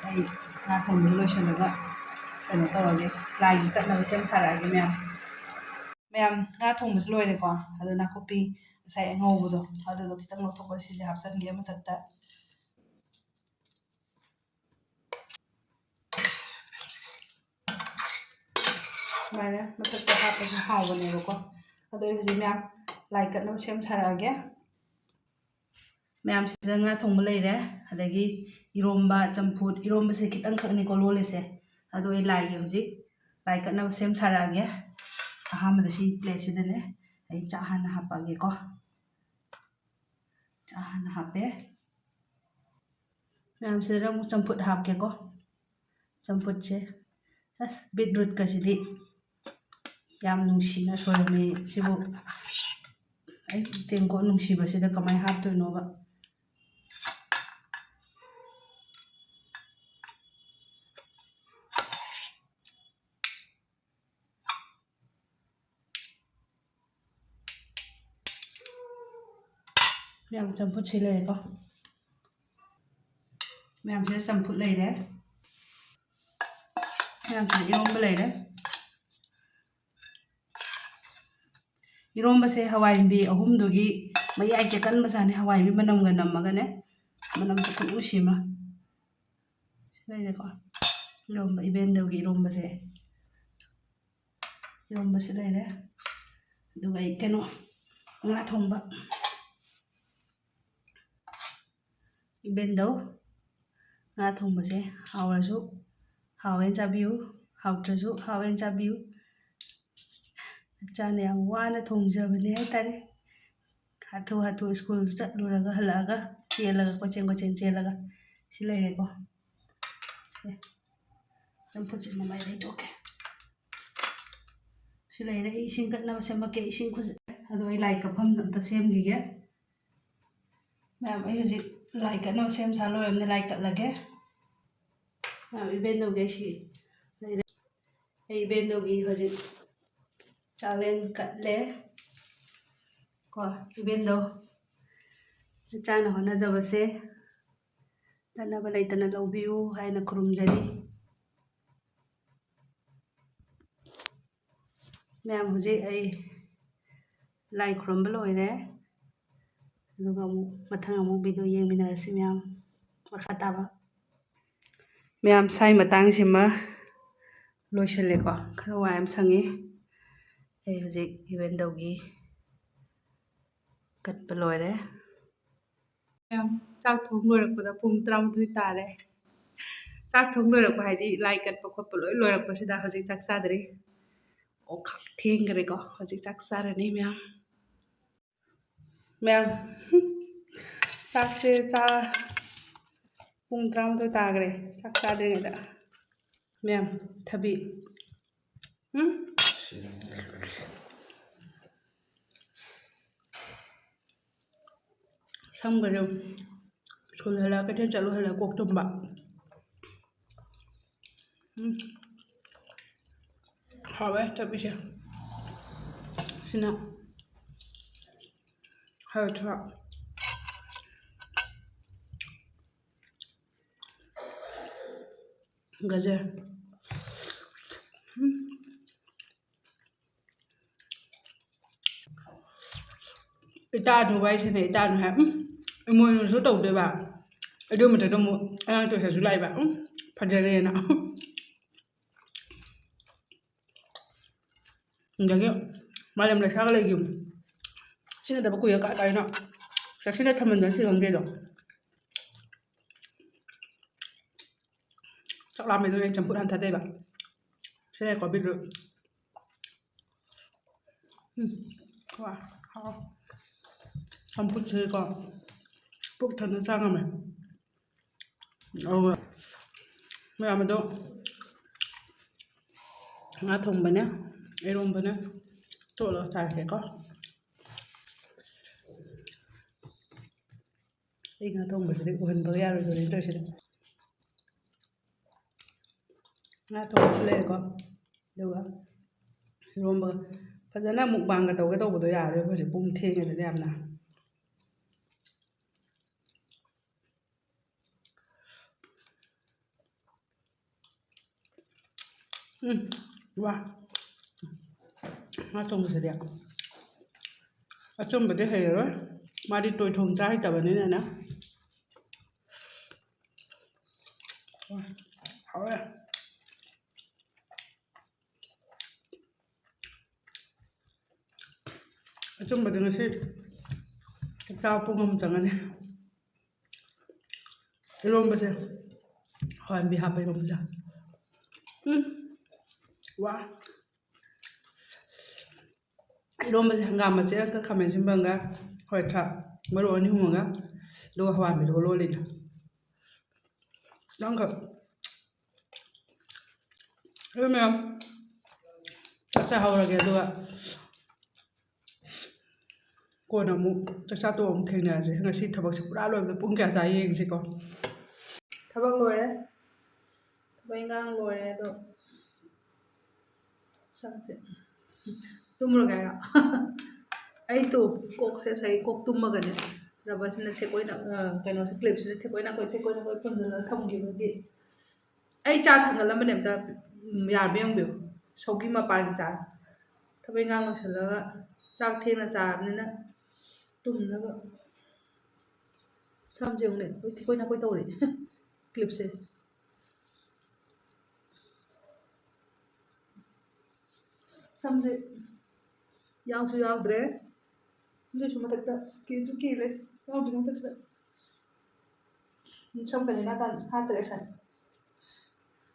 ꯑꯩ ꯉꯥ ꯊꯣꯡꯕꯗꯣ ꯂꯣꯏꯁꯤꯜꯂꯒ ꯀꯩꯅꯣ ꯇꯧꯔꯒꯦ, ꯂꯥꯏꯒꯤ ꯀꯠꯅꯕ ꯁꯦꯝ ꯁꯥꯔꯛꯑꯒꯦ ꯃꯌꯥꯝ꯫ ꯃꯌꯥꯝ, ꯉꯥ ꯊꯣꯡꯕꯁꯨ ꯂꯣꯏꯔꯦꯀꯣ꯫ ꯑꯗꯣ ꯅꯥꯀꯨꯞꯄꯤ ꯉꯁꯥꯏ ꯑꯉꯧꯕꯗꯣ, ꯑꯗꯨꯗꯣ ꯈꯤꯇꯪ ꯂꯧꯊꯣꯛꯄ, ꯁꯤꯁꯦ ꯍꯥꯞꯆꯤꯟꯒꯦ ꯃꯊꯛꯇ꯫ ꯁꯨꯃꯥꯏꯅ ꯃꯊꯛꯇ ꯍꯥꯞꯄꯁꯨ ꯍꯥꯎꯕꯅꯦꯕꯀꯣ꯫ ꯑꯗꯣ ꯑꯩ ꯍꯧꯖꯤꯛ ꯃꯌꯥꯝ ꯂꯥꯏ ꯀꯠꯅꯕ ꯁꯦꯝ ꯁꯥꯔꯛꯑꯒꯦ꯫ ꯃꯌꯥꯝꯁꯤꯗ ꯉꯥ ꯊꯣꯡꯕ ꯂꯩꯔꯦ, ꯑꯗꯒꯤ ꯏꯔꯣꯝꯕ, ꯆꯝꯐꯨꯠ, ꯏꯔꯣꯝꯕꯁꯦ ꯈꯤꯇꯪꯈꯛꯅꯤꯀꯣ ꯂꯣꯜꯂꯤꯁꯦ꯫ ꯑꯗꯣ ꯑꯩ ꯂꯥꯏꯒꯤ ꯍꯧꯖꯤꯛ ꯂꯥꯏ ꯀꯠꯅꯕ ꯁꯦꯝ ꯁꯥꯔꯛꯑꯒꯦ꯫ ꯑꯍꯥꯟꯕꯗ ꯁꯤ ꯄ꯭ꯂꯦꯠꯁꯤꯗꯅꯦ ꯑꯩ ꯆꯥꯛ ꯍꯥꯟꯅ ꯍꯥꯞꯄꯛꯑꯒꯦꯀꯣ꯫ ꯆꯥꯛ ꯍꯥꯟꯅ ꯍꯥꯞꯄꯦ꯫ ꯃꯌꯥꯝꯁꯤꯗ ꯑꯃꯨꯛ ꯆꯝꯐꯨꯠ ꯍꯥꯞꯀꯦꯀꯣ꯫ ꯆꯝꯐꯨꯠꯁꯦ, ꯑꯁ, ꯕꯤꯠꯔꯨꯠꯀꯁꯤꯗꯤ ꯌꯥꯝ ꯅꯨꯡꯁꯤꯅ ꯁꯣꯏꯔꯝꯃꯤ꯫ ꯁꯤꯕꯨ ꯑꯩ ꯇꯦꯡꯀꯣꯠ ꯅꯨꯡꯁꯤꯕꯁꯤꯗ ꯀꯃꯥꯏꯅ ꯍꯥꯞꯇꯣꯏꯅꯣꯕ? ꯃꯌꯥꯝ, ꯆꯝꯐꯨꯠꯁꯤ ꯂꯩꯔꯦꯀꯣ꯫ ꯃꯌꯥꯝꯁꯤꯗ ꯆꯝꯐꯨꯠ ꯂꯩꯔꯦ꯫ ꯃꯌꯥꯝꯁꯤꯅ ꯏꯔꯣꯝꯕ ꯂꯩꯔꯦ꯫ ꯏꯔꯣꯝꯕꯁꯦ ꯍꯋꯥꯏ ꯃꯨꯕꯤ ꯑꯍꯨꯝꯗꯨꯒꯤ ꯃꯌꯥꯏꯁꯦ ꯀꯟꯕꯖꯥꯠꯅꯤ, ꯍꯋꯥꯏ ꯃꯨꯕꯤ ꯃꯅꯝꯒ ꯅꯝꯃꯒꯅꯦ, ꯃꯅꯝꯁꯦ ꯈꯨꯅꯨꯡꯁꯤ ꯑꯃ꯫ ꯁꯤ ꯂꯩꯔꯦꯀꯣ, ꯏꯔꯣꯝꯕ, ꯏꯕꯦꯟꯗꯧꯒꯤ ꯏꯔꯣꯝꯕꯁꯦ, ꯏꯔꯣꯝꯕꯁꯤ ꯂꯩꯔꯦ꯫ ꯑꯗꯨꯒ ꯑꯩ ꯀꯩꯅꯣ, ꯉꯥ ꯊꯣꯡꯕ, ꯏꯕꯦꯟꯗꯧ, ꯉꯥ ꯊꯣꯡꯕꯁꯦ ꯍꯥꯎꯔꯁꯨ ꯍꯥꯎꯋꯦꯅ ꯆꯥꯕꯤꯌꯨ, ꯍꯥꯎꯇ꯭ꯔꯁꯨ ꯍꯥꯎꯋꯦꯅ ꯆꯥꯕꯤꯌꯨ꯫ ꯏꯆꯥꯅ ꯌꯥꯝ ꯋꯥꯅ ꯊꯣꯡꯖꯕꯅꯦ ꯍꯥꯏꯇꯥꯔꯦ꯫ ꯍꯥꯊꯨ ꯍꯥꯊꯨ ꯁ꯭ꯀꯨꯜ ꯆꯠꯂꯨꯔꯒ ꯍꯜꯂꯛꯑꯒ ꯆꯦꯜꯂꯒ, ꯀꯣꯏꯆꯦꯟ ꯀꯣꯏꯆꯦꯟ ꯆꯦꯜꯂꯒ꯫ ꯁꯤ ꯂꯩꯔꯦꯀꯣ꯫ ꯁꯦ꯫ ꯆꯝꯐꯨꯠꯁꯦ ꯃꯃꯥꯏ ꯂꯩꯊꯣꯛꯀꯦ꯫ ꯁꯤ ꯂꯩꯔꯦ꯫ ꯑꯩ ꯏꯁꯤꯡ ꯀꯠꯅꯕ ꯁꯦꯝꯃꯛꯀꯦ꯫ ꯏꯁꯤꯡ ꯈꯨꯖ-, ꯑꯗꯣ ꯑꯩ ꯂꯥꯏ ꯀꯠꯐꯝ ꯑꯝꯇ ꯁꯦꯝꯈꯤꯒꯦ꯫ ꯃꯌꯥꯝ, ꯑꯩ ꯍꯧꯖꯤꯛ ꯂꯥꯏ ꯀꯠꯅꯕ ꯁꯦꯝ ꯁꯥ ꯂꯣꯏꯔꯕꯅꯤꯅ ꯂꯥꯏ ꯀꯠꯂꯒꯦ꯫ ꯃꯌꯥꯝ, ꯏꯕꯦꯟꯗꯧꯒꯤ ꯑꯩ ꯁꯤ ꯂꯩꯔꯦ꯫ ꯑꯩ ꯏꯕꯦꯟꯗꯧꯒꯤ ꯍꯧꯖꯤꯛ ꯆꯥꯛꯂꯦꯟ ꯀꯠꯂꯦ꯫ ꯀꯣ, ꯏꯕꯦꯟꯗꯧ, ꯅꯆꯥꯅ ꯍꯣꯠꯅꯖꯕꯁꯦ ꯇꯠꯅꯕ ꯂꯩꯇꯅ ꯂꯧꯕꯤꯌꯨ ꯍꯥꯏꯅ ꯈꯨꯔꯨꯝꯖꯔꯤ꯫ ꯃꯌꯥꯝ, ꯍꯧꯖꯤꯛ ꯑꯩ ꯂꯥꯏ ꯈꯨꯔꯨꯝꯕ ꯂꯣꯏꯔꯦ, ꯑꯗꯨꯒ ꯑꯃꯨꯛ ꯃꯊꯪ ꯑꯃꯨꯛ video ꯌꯦꯡꯃꯤꯟꯅꯔꯁꯤ ꯃꯌꯥꯝ꯫ ꯃꯈꯥ ꯇꯥꯕ꯫ ꯃꯌꯥꯝ, ꯁꯥꯏ ꯃꯇꯥꯡꯁꯤꯃ ꯂꯣꯏꯁꯤꯜꯂꯦꯀꯣ, ꯈꯔ ꯋꯥꯏ ꯑꯃ ꯁꯪꯉꯤ꯫ ꯑꯩ ꯍꯧꯖꯤꯛ ꯏꯕꯦꯟꯗꯧꯒꯤ ꯀꯠꯄ ꯂꯣꯏꯔꯦ꯫ ꯃꯌꯥꯝ, ꯆꯥꯛ ꯊꯣꯡ ꯂꯣꯏꯔꯛꯄꯗ ꯄꯨꯡ ꯇꯔꯥꯃꯥꯊꯣꯏ ꯇꯥꯔꯦ꯫ ꯆꯥꯛ ꯊꯣꯡ ꯂꯣꯏꯔꯛꯄ ꯍꯥꯏꯗꯤ ꯂꯥꯏ ꯀꯠꯄ ꯈꯣꯠꯄ ꯂꯣꯏ ꯂꯣꯏꯔꯛꯄꯁꯤꯗ ꯍꯧꯖꯤꯛ ꯆꯥꯛ ꯆꯥꯗ꯭ꯔꯤ꯫ ꯑꯣ, ꯈꯛ ꯊꯦꯡꯈ꯭ꯔꯦꯀꯣ꯫ ꯍꯧꯖꯤꯛ ꯆꯥꯛ ꯆꯥꯔꯅꯤ ꯃꯌꯥꯝ꯫ ꯃꯌꯥꯝ, ꯆꯥꯛꯁꯦ ꯆꯥ-, ꯄꯨꯡ ꯇꯔꯥꯃꯥꯊꯣꯏ ꯇꯥꯈ꯭ꯔꯦ ꯆꯥꯛ ꯆꯥꯗ꯭ꯔꯤꯉꯩꯗ꯫ ꯃꯌꯥꯝ, ꯊꯕꯤ꯫ ꯎꯝ? ꯁꯝꯒꯁꯦ ꯁ꯭ꯀꯨꯜ ꯍꯜꯂꯛꯑꯒ, ꯀꯩꯊꯦꯜ ꯆꯠꯂꯨ ꯍꯜꯂꯛꯑꯒ ꯀꯣꯛ ꯇꯨꯝꯕ꯫ ꯎꯝ꯫ ꯍꯥꯎꯋꯦ ꯊꯕꯤꯁꯦ꯫ ꯁꯤꯅ ꯍꯥꯎꯊ꯭ꯔꯣ? ꯒꯖꯔ꯫ ꯏꯇꯥꯗꯨ ꯋꯥꯔꯤ ꯁꯥꯟꯅꯩ, ꯏꯇꯥꯗꯨ ꯍꯥꯏ, "ꯎꯝ, ꯏꯃꯣꯏꯅꯨꯁꯨ ꯇꯧꯗꯣꯏꯕ, ꯑꯗꯨ ꯃꯊꯛꯇ ꯑꯃꯨꯛ ꯑꯉꯥꯡ ꯇꯣꯏꯁꯟꯁꯨ ꯂꯥꯛꯏꯕ, ꯎꯝ, ꯐꯖꯔꯦꯅ"꯫ ꯑꯗꯒꯤ ꯃꯥꯂꯦꯝ ꯂꯩꯁꯥꯒ ꯂꯩꯈꯤꯕꯅꯤ꯫ ꯁꯤ ꯅꯠꯇꯕ ꯀꯨꯏꯔ ꯀꯥꯏ ꯀꯥꯏꯅꯣ ꯆꯦꯛꯁꯤꯟꯅ ꯊꯝꯃꯟꯗꯅ ꯁꯤ ꯈꯪꯗꯦꯗꯣ꯫ ꯆꯥꯛ ꯂꯥꯝꯃꯦ ꯑꯗꯨꯅ ꯑꯩ ꯆꯝꯐꯨꯠ ꯍꯥꯟꯅ ꯊꯥꯗꯩꯕ꯫ ꯁꯤ ꯂꯩꯔꯦꯀꯣ ꯕꯤꯠꯔꯨꯠ꯫ ꯎꯝ, ꯋꯥ, ꯍꯥꯎ꯫ ꯆꯝꯐꯨꯠꯁꯤꯀꯣ ꯄꯨꯛ ꯊꯟꯅ ꯆꯥ ꯉꯝꯃꯦ꯫ ꯑꯗꯨꯒ ꯃꯌꯥꯝ ꯑꯗꯣ ꯉꯥ ꯊꯣꯡꯕꯅꯦ, ꯏꯔꯣꯝꯕꯅꯦ, ꯇꯣꯠꯂꯒ ꯆꯥꯔꯒꯦꯀꯣ꯫ ꯑꯩ ꯉꯥ ꯊꯣꯡꯕꯁꯤꯗꯤ ꯎꯍꯟꯕꯒ ꯌꯥꯔꯣꯏꯗꯣꯔꯤ ꯇꯧꯔꯤꯁꯤꯗꯤ꯫ ꯉꯥ ꯊꯣꯡꯕꯁꯨ ꯂꯩꯔꯦꯀꯣ, ꯑꯗꯨꯒ ꯏꯔꯣꯝꯕꯒ꯫ ꯐꯖꯅ ꯃꯨꯛꯕꯥꯡꯒ ꯇꯧꯒꯦ ꯇꯧꯕꯗꯣ ꯌꯥꯔꯣꯏꯕ ꯍꯧꯖꯤꯛ, ꯄꯨꯡ ꯊꯦꯡꯉꯦꯗꯅ ꯌꯥꯝꯅ꯫ ꯎꯝ, ꯋꯥ꯫ ꯉꯥ ꯊꯣꯡꯕꯁꯤꯗꯤ ꯑꯆꯨꯝꯕꯗꯤ ꯍꯩꯔꯔꯣꯏ, ꯃꯥꯗꯤ ꯇꯣꯏꯊꯣꯡ ꯆꯥ ꯍꯩꯇꯕꯅꯤꯅꯅꯦ꯫ ꯋꯥ, ꯍꯥꯎꯔꯦ꯫ ꯑꯆꯨꯝꯕꯗꯤ ꯉꯁꯤ ꯆꯥꯛ ꯆꯥꯕ ꯄꯨꯡ ꯑꯃ ꯆꯪꯉꯅꯤ꯫ ꯏꯔꯣꯝꯕꯁꯦ, ꯍꯋꯥꯏ ꯃꯨꯕꯤ ꯍꯥꯞꯄ ꯏꯔꯣꯝꯕꯁꯦ꯫ ꯎꯝ, ꯋꯥ꯫ ꯏꯔꯣꯝꯕꯁꯦ ꯍꯪꯒꯥꯝ ꯃꯆꯦꯠ ꯑꯃꯒ, ꯈꯥꯃꯦꯟ ꯑꯁꯤꯟꯕ ꯑꯃꯒ, ꯍꯋꯥꯏ ꯊ꯭ꯔꯥꯛ ꯃꯔꯨ ꯑꯅꯤ ꯑꯍꯨꯝ ꯑꯃꯒ, ꯑꯗꯨꯒ ꯍꯋꯥꯏ ꯃꯨꯕꯤꯗꯨꯒ ꯂꯣꯜꯂꯤꯅꯦ꯫ ꯅꯪꯒ ꯑꯗꯨ ꯃꯌꯥꯝ ꯆꯥꯛ ꯆꯥꯍꯧꯔꯒꯦ, ꯑꯗꯨꯒ ꯀꯣꯟꯅ ꯑꯃꯨꯛ ꯆꯥꯛ ꯆꯥ ꯇꯣꯛꯑ ꯑꯃꯨꯛ ꯊꯦꯡꯅꯔꯁꯦ꯫ ꯉꯁꯤ ꯊꯕꯛꯁꯦ ꯄꯨꯔꯥ ꯂꯣꯏꯕꯗ ꯄꯨꯡ ꯀꯌꯥ ꯇꯥꯏ ꯌꯦꯡꯁꯤꯀꯣ꯫ ꯊꯕꯛ ꯂꯣꯏꯔꯦ, ꯊꯕꯛ ꯏꯟꯈꯥꯡ ꯂꯣꯏꯔꯦ, ꯑꯗꯣ ꯁꯝꯁꯦ ꯇꯨꯝꯃꯨꯔꯒꯦ ꯍꯥꯏꯔꯣ? ꯑꯩ ꯇꯨ ꯀꯣꯛꯁꯦ ꯉꯁꯥꯏ ꯀꯣꯛ ꯇꯨꯝꯃꯒꯅꯦ, ꯔꯕꯔꯁꯤꯅ ꯊꯦꯛꯀꯣꯏꯅ, ꯑ, ꯀꯩꯅꯣꯁꯦ, ꯀ꯭ꯂꯤꯞꯁꯤꯅ ꯊꯦꯛꯀꯣꯏ ꯅꯥꯀꯣꯏ, ꯊꯦꯛꯀꯣꯏ ꯅꯥꯀꯣꯏ ꯄꯨꯟꯁꯤꯜꯂꯒ ꯊꯝꯈꯤꯕꯒꯤ꯫ ꯑꯩ ꯆꯥ ꯊꯥꯡꯒꯠꯂꯝꯕꯅꯦ, ꯑꯝꯇ, ꯎꯝ, ꯌꯥꯔꯕ ꯌꯦꯡꯕꯤꯌꯨ꯫ ꯁꯧꯒꯤ ꯃꯄꯥꯟꯒꯤ ꯆꯥ꯫ ꯊꯕꯛ ꯏꯟꯈꯥꯡ ꯂꯣꯏꯁꯤꯜꯂꯒ ꯆꯥꯛ ꯊꯦꯡꯅ ꯆꯥꯔꯕꯅꯤꯅ ꯇꯨꯝꯅꯕ꯫ ꯁꯝꯁꯦ ꯑꯃꯨꯛꯅꯦ ꯂꯣꯏ ꯊꯤꯀꯣꯏ ꯅꯥꯀꯣꯏ ꯇꯧꯔꯦ꯫ ꯀ꯭ꯂꯤꯞꯁꯦ꯫ ꯁꯝꯁꯦ ꯌꯥꯎꯁꯨ ꯌꯥꯎꯗ꯭ꯔꯦ꯫ ꯑꯗꯨꯏꯁꯨ ꯃꯊꯛꯇ ꯀꯦꯁꯨ ꯀꯦꯔꯦ꯫ ꯌꯥꯎꯗ꯭ꯔꯤ ꯃꯊꯛꯁꯤꯗ꯫ ꯁꯝ ꯀꯂꯦꯟ ꯍꯥꯠꯇ꯭ꯔꯦ ꯁꯟ꯫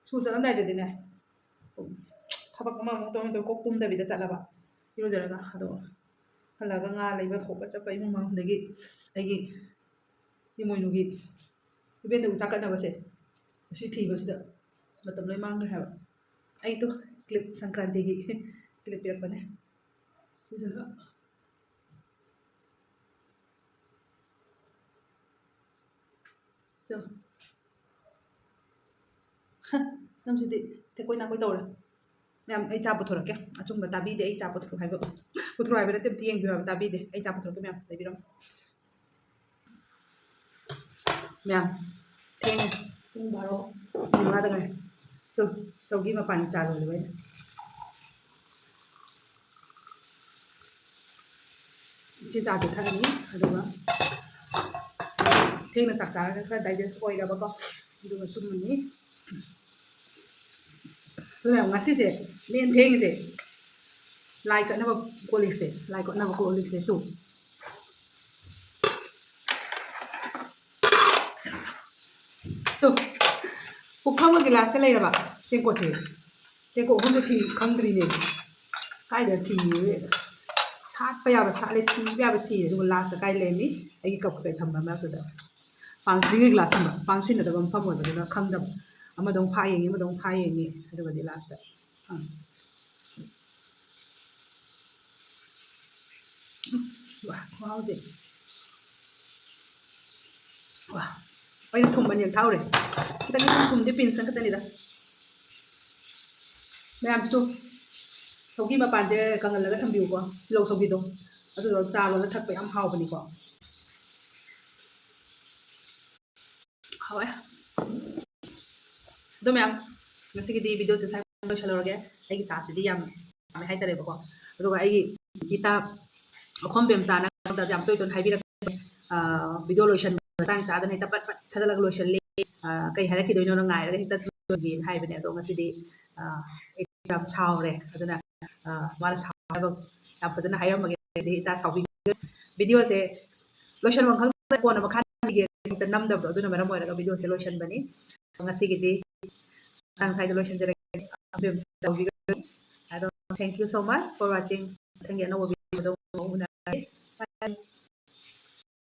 ꯁ꯭ꯀꯨꯜ ꯆꯠꯂꯝꯗꯥꯏꯗꯗꯤꯅꯦ, ꯊꯕꯛ ꯑꯃꯃꯨꯛ ꯇꯧꯔꯝꯗ ꯀꯣꯛ ꯇꯨꯝꯗꯕꯤꯗ ꯆꯠꯂꯕ, ꯏꯔꯨꯖꯔꯒ꯫ ꯑꯗꯣ ꯍꯜꯂꯛꯑꯒ ꯉꯥ ꯂꯩꯕ ꯈꯣꯠꯄ ꯆꯠꯄ ꯏꯃꯨꯡ ꯃꯅꯨꯡꯗꯒꯤ ꯑꯩꯒꯤ ꯏꯃꯣꯏꯅꯨꯒꯤ ꯏꯕꯦꯟꯗꯧ ꯆꯥꯛꯀꯠꯅꯕꯁꯦ, ꯑꯁꯤ ꯊꯤꯕꯁꯤꯗ ꯃꯇꯝ ꯂꯣꯏ ꯃꯥꯡꯈ꯭ꯔꯦ ꯍꯥꯏꯕ꯫ ꯑꯩꯗꯣ ꯀ꯭ꯂꯤꯞ ꯁꯪꯀ꯭ꯔꯥꯟꯇꯤꯒꯤ ꯀ꯭ꯂꯤꯞ ꯄꯤꯔꯛꯄꯅꯦ꯫ ꯁꯤꯁꯤꯅ ꯑꯗꯣ ꯅꯪꯁꯤꯗꯤ ꯊꯦꯛꯀꯣꯏ ꯅꯥꯀꯣꯏ ꯇꯧꯔꯦ꯫ ꯃꯌꯥꯝ, ꯑꯩ ꯆꯥ ꯄꯨꯊꯣꯔꯛꯀꯦ꯫ ꯑꯆꯨꯝꯕ ꯇꯥꯕꯤꯗꯦ, ꯑꯩ ꯆꯥ ꯄꯨꯊꯣꯔꯛꯑꯣ ꯍꯥꯏꯕ꯫ ꯄꯨꯊꯣꯔꯛꯑꯣ ꯍꯥꯏꯕ ꯅꯠꯇꯦ, ꯑꯝꯇ ꯌꯦꯡꯕꯤꯌꯨ ꯍꯥꯏꯕ, ꯇꯥꯕꯤꯗꯦ꯫ ꯑꯩ ꯆꯥ ꯄꯨꯊꯣꯔꯛꯀꯦ, ꯃꯌꯥꯝ, ꯂꯩꯕꯤꯔꯝꯃꯣ꯫ ꯃꯌꯥꯝ, ꯊꯦꯡꯉꯦ꯫ ꯄꯨꯡ ꯕꯥꯔꯣ ꯃꯉꯥꯗ ꯉꯥꯏ꯫ ꯇꯨ, ꯆꯧꯒꯤ ꯃꯄꯥꯟ ꯆꯥ ꯂꯣꯜꯂꯤꯕ ꯑꯩꯅ꯫ ꯏꯆꯦ ꯆꯥꯁꯦ ꯊꯛꯑꯅꯤ, ꯑꯗꯨꯒ ꯊꯦꯡꯅ ꯆꯥꯛ ꯆꯥꯔꯒ ꯈꯔ ꯗꯥꯏꯖꯦꯁ ꯑꯣꯏꯅꯕꯀꯣ, ꯑꯗꯨꯒ ꯇꯨꯝꯃꯅꯤ꯫ ꯑꯗꯨ ꯃꯌꯥꯝ, ꯉꯁꯤꯁꯦ ꯂꯦꯟ ꯊꯦꯡꯉꯤꯁꯦ ꯂꯥꯏ ꯀꯠꯅꯕ ꯀꯣꯜ ꯂꯤꯛꯁꯦ, ꯂꯥꯏ ꯀꯠꯅꯕ ꯀꯣꯜ ꯂꯤꯛꯁꯦ ꯇꯨ꯫ ꯇꯨ, ꯄꯨꯈꯝꯒ ꯒꯤꯂꯥꯁꯀ ꯂꯩꯔꯕ ꯇꯦꯡꯀꯣꯠꯁꯦ꯫ ꯇꯦꯡꯀꯣꯠ ꯑꯍꯨꯝꯗꯣ ꯊꯤ ꯈꯪꯗ꯭ꯔꯤꯅꯦ꯫ ꯀꯥꯏꯗ ꯊꯤꯌꯦ? ꯁꯥꯠꯄ ꯌꯥꯕ ꯁꯥꯠꯂꯦ, ꯊꯤꯕ ꯌꯥꯕ ꯊꯤꯔꯦ, ꯑꯗꯨꯒ ꯂꯥꯁꯇ ꯀꯥꯏ ꯂꯩꯔꯝꯃꯤ? ꯑꯩꯒꯤ ꯀꯞ ꯀꯩ ꯊꯝꯕ ꯃꯔꯛꯇꯨꯗ꯫ ꯄꯥꯟꯁꯤꯒꯤ ꯒꯤꯂꯥꯁ ꯊꯝꯕ, ꯄꯥꯟ ꯁꯤꯟꯅꯗꯕ ꯃꯐꯝ ꯑꯣꯏꯕꯗꯨꯗ ꯈꯪꯗꯕ꯫ ꯑꯃꯗ ꯑꯃꯨꯛ ꯐꯥ ꯌꯦꯡꯉꯤ, ꯑꯃꯗ ꯑꯃꯨꯛ ꯐꯥ ꯌꯦꯡꯉꯤ, ꯑꯗꯨꯒꯗꯤ ꯂꯥꯁꯇ, ꯑꯥ꯫ ꯎꯝ, ꯋꯥ, ꯈꯨꯍꯥꯎꯁꯦ꯫ ꯋꯥ, ꯑꯩꯅ ꯊꯨꯝ ꯑꯅꯤꯔꯛ ꯊꯥꯛꯎꯔꯦ꯫ ꯈꯤꯇꯪ ꯊꯨꯝꯗꯤ ꯄꯤꯟꯁ ꯈꯛꯇꯅꯤꯗ꯫ ꯃꯌꯥꯝꯁꯨ ꯁꯧꯒꯤ ꯃꯄꯥꯟꯁꯦ ꯀꯪꯍꯜꯂꯒ ꯊꯝꯕꯤꯌꯨꯀꯣ, ꯁꯤꯂꯧ ꯁꯧꯒꯤꯗꯣ꯫ ꯑꯗꯨꯗꯣ ꯆꯥ ꯂꯣꯜꯂ ꯊꯛꯄ ꯌꯥꯝ ꯍꯥꯎꯕꯅꯤꯀꯣ꯫ ꯍꯥꯎꯋꯦ꯫ ꯑꯗꯣ ꯃꯌꯥꯝ, ꯉꯁꯤꯒꯤꯗꯤ ꯚꯤꯗꯤꯑꯣꯁꯦ ꯁ꯭ꯋꯥꯏꯗ ꯂꯣꯏꯁꯜꯂꯨꯔꯒꯦ꯫ ꯑꯩꯒꯤ ꯆꯥꯁꯤꯗꯤ ꯌꯥꯝ ꯌꯥꯝꯃꯦ ꯍꯥꯏꯇꯥꯔꯦꯕꯀꯣ꯫ ꯑꯗꯨꯒ ꯑꯩꯒꯤ ꯏꯇꯥ ꯑꯈꯣꯝꯕꯦꯝꯆꯥꯅ ꯃꯇꯝꯗ ꯌꯥꯝ ꯇꯣꯏ ꯇꯣꯏꯅ ꯍꯥꯏꯕꯤꯔꯛꯄ꯫ ꯚꯤꯗꯤꯑꯣ ꯂꯣꯏꯁꯟꯕ ꯃꯇꯥꯡ ꯆꯥꯗꯅ ꯍꯦꯛꯇ ꯄꯠ ꯄꯠ ꯊꯥꯗꯠꯂꯒ ꯂꯣꯏꯁꯜꯂꯤ꯫ ꯀꯩ ꯍꯥꯏꯔꯛꯈꯤꯗꯣꯏꯅꯣꯅ ꯉꯥꯏꯔꯒ ꯍꯦꯛꯇ ꯂꯣꯏꯒꯦꯅ ꯍꯥꯏꯕꯅꯦ꯫ ꯑꯗꯣ ꯉꯁꯤꯗꯤ ꯑꯩ ꯌꯥꯝ ꯁꯥꯎꯔꯦ꯫ ꯑꯗꯨꯅ ꯃꯥꯅ ꯁꯥꯎꯔꯒ ꯌꯥꯝ ꯐꯖꯅ ꯍꯥꯏꯔꯝꯃꯒꯦ꯫ ꯑꯗꯩ ꯏꯇꯥ ꯁꯥꯎꯕꯤꯒꯅꯨ꯫ ꯚꯤꯗꯤꯑꯣꯁꯦ ꯂꯣꯏꯁꯟꯐꯝ ꯈꯪꯗꯅ ꯀꯣꯟꯅ ꯃꯈꯥ ꯍꯦꯛꯇ ꯅꯝꯗꯕꯗꯣ, ꯑꯗꯨꯅ ꯃꯔꯝ ꯑꯣꯏꯔꯒ ꯚꯤꯗꯤꯑꯣꯁꯦ ꯂꯣꯏꯁꯟꯕꯅꯤ꯫ ꯉꯁꯤꯒꯤꯗꯤ ꯃꯇꯥꯡ ꯁ꯭ꯋꯥꯏꯗ ꯂꯣꯏꯁꯤꯟꯖꯔꯒꯦ꯫ ꯑꯗꯣ thank you so much for watching꯫ ꯃꯊꯪꯒꯤ ꯑꯅꯧꯕ ꯚꯤꯗꯤꯑꯣꯗ ꯑꯃꯨꯛ ꯎꯅꯔꯁꯤ꯫ Bye꯫